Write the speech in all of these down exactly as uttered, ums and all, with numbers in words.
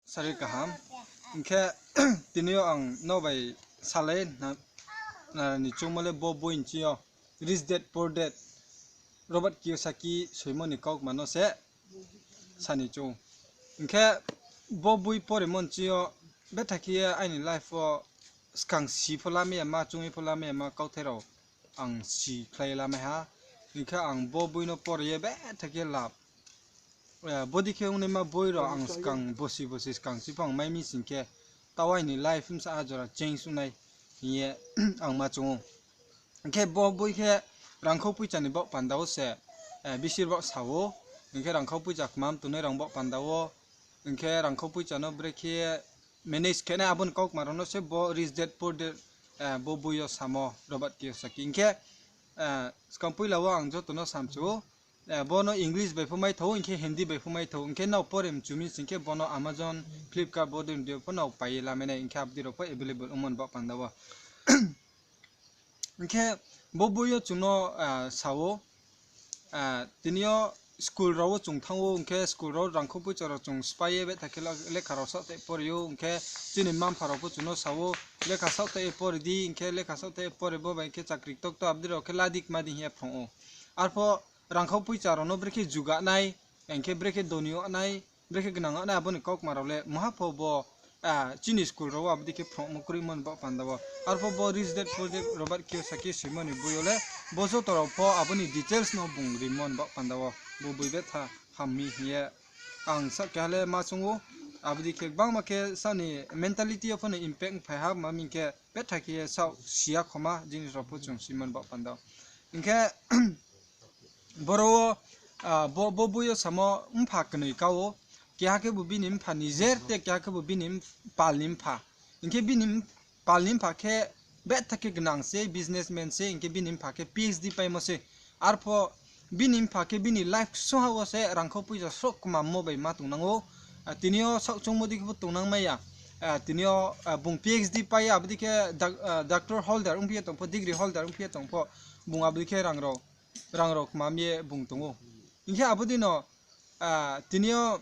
Sari kaham. Hing khe tini yo ang no bai salai na, nrao ni choungmo le bo boi ni ching yo Rich Dad Poor Dad, Robert Kiyosaki soimo ni kaukma no se sa ni choung. Hing khe bo boi porimo ni ching yo betha khe ye aini life wo skang si pho lamai ya ma, choung ye pho lamai ya ma kauthai rao ang si khlai ye lamai ha. Hing khe ang bo boi no pore ye betha khe lab, bodei khe ongnaima boi rao ang skang bosi bosi skang si pho ang mai mi sing khe, taoh aini life bsa a jora change ong nai hing ye ang ma choung ou. Hing khe bo boi khe rangkhau poicha ni baoh panda wo se bisi rao sa ou. Hing khe rangkhau poicha kmam tongnai rang baoh panda wo, hing khe rangkhau poicha no brekhe manage khe nai abo ni kaukma rao no se bo Rich Dad Poor Dad, bo boi yo samo Robert Kiyosaki. Hing khe skang poila wo ang joto no samchu ou, bo no English bai pho mai thou, hing khe Hindi bai pho mai thou, hing khe nrao pore mchu mi sing khe bo no Amazon, Flipkart, bodei ni dei yo pho nrao pai ye lamai nai, hing khe abo dei rao pho available ongmo ni baoh panda wo. Hing khe bo boi yo chung no sa ou, tini yo school rao wo chung thanng ou, hing khe school rao rangkhau poicha rao chung sphái ye betha khe lekha rao saohthaih pore ou, hing khe chini mma-mpha rao pho chung no sa ou, lekha saohthaih ye pore di, hing khe lekha saohthaih ye pore bo bai khe chakri ktokto abo dei rao khe la di kma di hing ye phrung ou. Arpho rangkhau poicha rao no brekhe juga nai, hing khe brekhe doni ong nai, brekhe gnang ong nai, abo ni kaukma rao le mungha pho bo chini school rao wo abo dei khe phrungmo kroimo ni baoh panda wo. Arpho bo Rich Dad Poor Dad Robert Kiyosaki soimo ni boi yo le bo joto rao pho abo ni details no bung rimo ni baoh panda wo. Bo boi betha ham mi hing ye ang saoh keha le ma choung ou. Abo dei khe gbangma khe saoh ni mentality yo pho no impact phai ha, ma mi khe betha khe ye saoh si ya khoma jinis rao pho chung simo ni baoh panda wo. Hing khe boro wo, bo boi yo samo mpha knoi ka ou. Keha khebu bini mpha ni jer tei keha khebu bini pal ni mpha. Hing khe bini pal ni mpha khe betha khe gnang se, businessman se, hing khe bini mpha khe PhD paimo se. Arpho bini mpha khe bini life ksungha wo se rangkhau poicha sroh kmammo bai ma tongnang ou. Tini yo saoh choungmo dei khe pho tongnang mai ya. Tini yo bung PhD pai ye abo dei khe doctor holder ongphi ye tong pho, degree holder ongphi ye tong pho, bung abo dei khe rang rao kmam ye bung tong ou. Hing khe abo dei no tini yo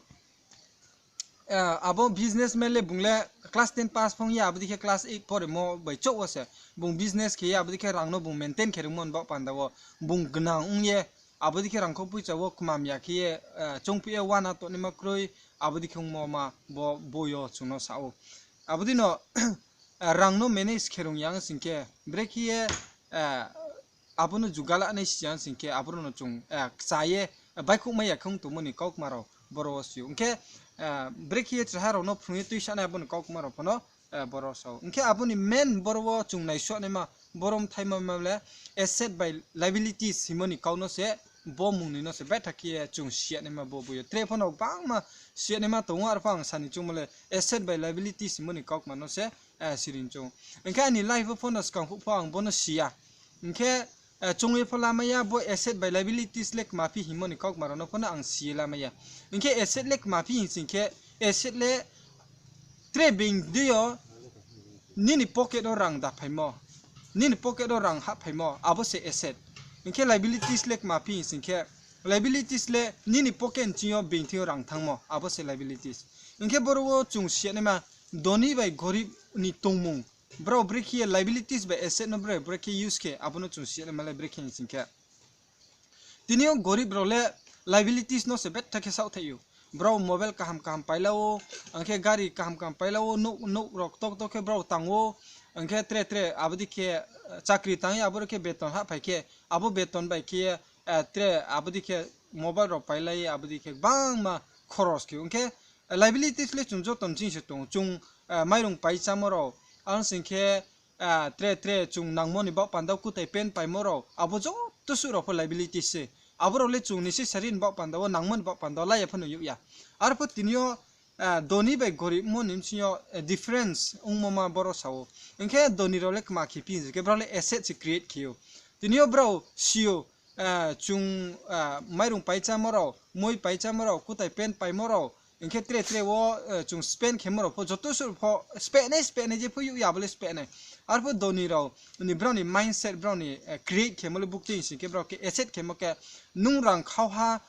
abo businessman le bung le class ten pass phong ye abo dei khe class eight poremo bai chouh wo se bung business khe ye abo dei khe rang no bung maintain khe rungmo ni baoh panda wo bung gnang ong ye abo dei khe rangkhau poicha wo kmam ya khe ye, choungphi ye uana tongnaima kroi, abo dei khe ongmo ma bo boi yo chung no sa ou. Abo dei no rang no manage khe rung ya ong sing khe, brekhe ye abo no jugalanai si ya ong sing khe, aboro no chung kcha ye baihkhouhmai ya khe ong tongmo ni kaukma rao boro wo si ou. Hing khe brekhe ye chraha rao no phrung ye tuisanai abo ni kaukma rao pho no boro sa ou. Hing khe abo ni main boro wo chung naisuanaima, boro mthaima ma le asset bai liabilities hingmo ni kau no se, bo mung ni no se betha khe ye chung siyanaima bo boi yo. Tre pho no gbangma siyanaima tong ou, arpho ang sa ni choungmo le asset bai liabilities hingmo ni kaukma no se siri choung ou. Hing khe aini life wo pho no skang phuh pho ang bo no si ya. Hing khe choung ye pho lamai ya, bo asset bai liabilities le kma phi hingmo ni kaukma rao no pho no ang si ye lamai ya. Hing khe asset le kma phi hing sing khe, asset le tre being dei yo nini pocket wo rang daphaimo, nini pocket wo rang hahphaimo, abo se asset. Hing khe liabilities le kma phi hing sing khe, liabilities le nini pocket ni ching yo being thing yo rang thanngmo, abo se liabilities. Hing khe boro wo chung siyanaima, doni bai gorib ni tongmung, brao brekhe ye liabilities bai asset no brao brekhe use khe, abo no chung siyanaima le brekhe hing sing khe, tini yo gorib rao le liabilities no se betha khe saohthaih ou. Brao mobile kaham kaham paila ou, ang khe gari kaham kaham paila ou, nouh rao ktor ktor khe brao tang ou, ang khe tre tre abo dei khe chakri tang ye abo rao khe beton hahphai khe, abo beton bai khe ye tre abo dei khe mobile rao pailai ye abo dei khe gbangma khoros khe ou. Hing khe liabilities le chung joto ni ching se tong ou. Chung mairung pai chámo rao, ang sing khe tre tre chung nangmo ni baoh panda wo kutai pant paimo rao, abo joto suh rao pho liabilities se. Abo rao le chung necessary ni baoh panda wo, nangmo ni baoh panda wo la ya pho no youh ya. Arpho tini yo doni bai gorib mo ni bsing yo difference ongmo ma boro sa ou. Hing khe doni rao le kma khe phi hing khe, brao le asset se create khe ou. Tini yo brao si ou, chung mairung pai chámo rao, moi pai chámo rao, kutai pant paimo rao, hing khe tre tre wo chung spend khemo rao pho joto suh pho spend nai, spend nai je pho youh ya abo le spend nai. Arpho doni rao ni brao ni mindset, brao ni create khemo le buktui hing sing khe, brao khe asset khemo khe, nung rang khau ha,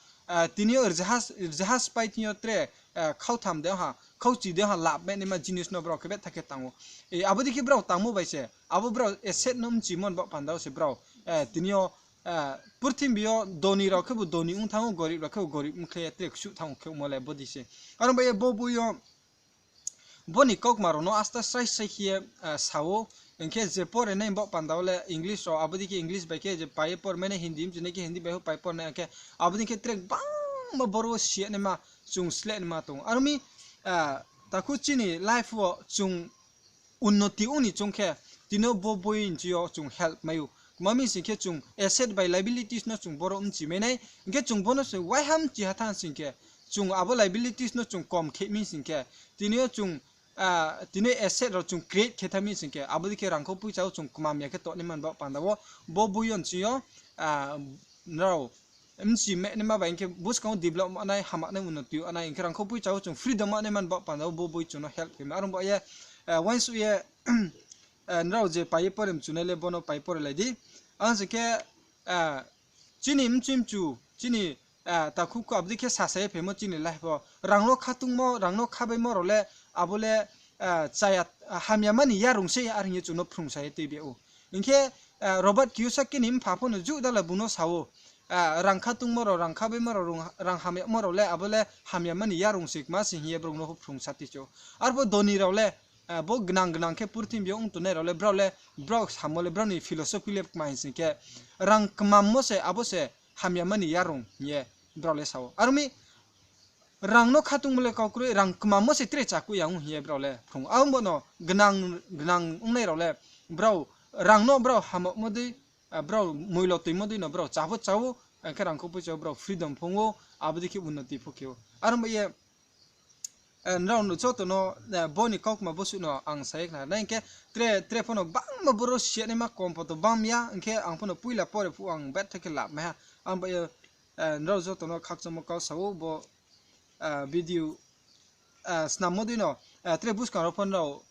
tini yo rzaha, rzaha spai tini yo tre khautham de ha, khauchi de ha lap me naima jinis no brao khe betha khe tang ou. Abo dei khe brao tangmo bai se, abo brao asset no mchimo ni baoh panda wo se brao, tini yo, purthimbi yo doni rao khebu doni ong thanng ou, gorib rao khebu gorib ong khe ye tre ksuh thanng ou khe ongmo le bodei se. Aro bai ye bo boi yo bo ni kaukma rao no asta srai srai khe ye sa ou, hing khe je pore nai baoh panda wo le English rao, abo dei khe English bai khe je pai ye pore mai nai, Hindi mchinai khe Hindi bai pho pai pore nai, hing khe abo dei khe tre gbangma boro wo si ya naima, chung sleh naima tong ou. Aro mi, takhu chini life wo chung unnoti ong ni choung khe, tini yo bo boi nchi yo chung help mai ou. Kma mi sing khe chung asset bai liabilities no chung boro mchi mai nai, hing khe chung bo no se waiha mchi ha thanng sing khe, chung abo liabilities no chung kom khe mi sing khe, tini yo chung, tini asset rao chung create khe thanng mi sing khe, abo dei khe rangkhou poicha wo chung kmam ya khe tongnaima ni baoh panda wo, bo boi yo nchi yo, nrao mchi me naima bai hing khe buskang wo develop ma nai, hama nai, unnoti ong nai, hing khe rangkhou poicha wo chung freedom ma naima ni baoh panda wo bo boi chung no help khe mi. Aro baoh ye, uaingsouh ye, nrao je pai ye pore mchunai le bo no pai pore lai di. Ang sing khe, chini mchi mchu, chini, takhu khu abo dei khe sasa ye phaimo chini life wo rang no khatungmo, rang no khabaimo rao le, abo le, chaya, hamyama ni yarung se are hing ye chung no phrungsa ye tuibi ou. Hing khe, Robert Kiyosaki ni mpha pho no juh dala bung no sa ou, rang khatungmo rao, rang khabaimo rao, rang hamyama rao le, abo le hamyama ni yarung se kma se hing ye brouh no pho phrungsa tuicho. Arphuh doni rao le, bo gnang gnang khe purthimbi yo ong tongnai rao le, brao le, brao samo le, brao ni philosophy le kma hing sing khe, rang kmammo se abo se hamyama ni yarung hing ye brao le sa ou. Aro mi rang no khatungmo le kau kroi, rang kmammo se tre chakuh ya ong hing ye brao le phrung ou. Abo bo no gnang, gnang ongnai rao le, brao rang no brao hamyamo dei, brao moilo toimo dei no brao cha pho cha ou, hing khe rangkhou poicha wo brao freedom phung ou, abo dei khe unnoti pho khe ou. Aro bai ye, nrao no joto no, bo ni kaukma bosuh no ang sa ye khna nai, hing khe tre, tre pho no gbangma boro si ya naima kom pho to bam ya, hing khe ang pho no poila pore phuh ang betha khe lap mai ha. Ang bai ye, nrao joto no khakchangmo kau sa ou bo, video, snammo dei no, tre buskang rao pho nrao,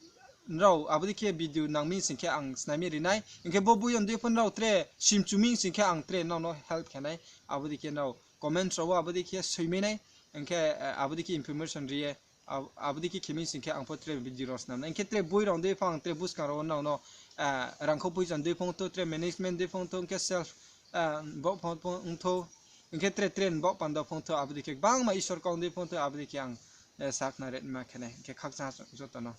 nrao abo dei khe video nang mi sing khe ang snam ye ri nai. Hing khe bo boi yo dei pho nrao tre simchu mi sing khe ang tre nrao no help khe nai. Abo dei khe nrao comment rao wo abo dei khe soimai nai. Hing khe, abo dei khe information ri ye, abo dei khe khe mi sing khe ang pho tre video rao snam nai. Hing khe tre boi rao dei pho ang tre buskang rao wo nrao no, rangkhou poicha dei pho ong thou, tre management dei pho ong thou, hing khe self, bo pho ong thou, hing khe tre tre ni baoh panda pho ong thou, abo dei khe gbangma Isor kau dei pho ong thou, abo dei khe ang, sakhnari ma khe nai, hing khe khakchang joto no.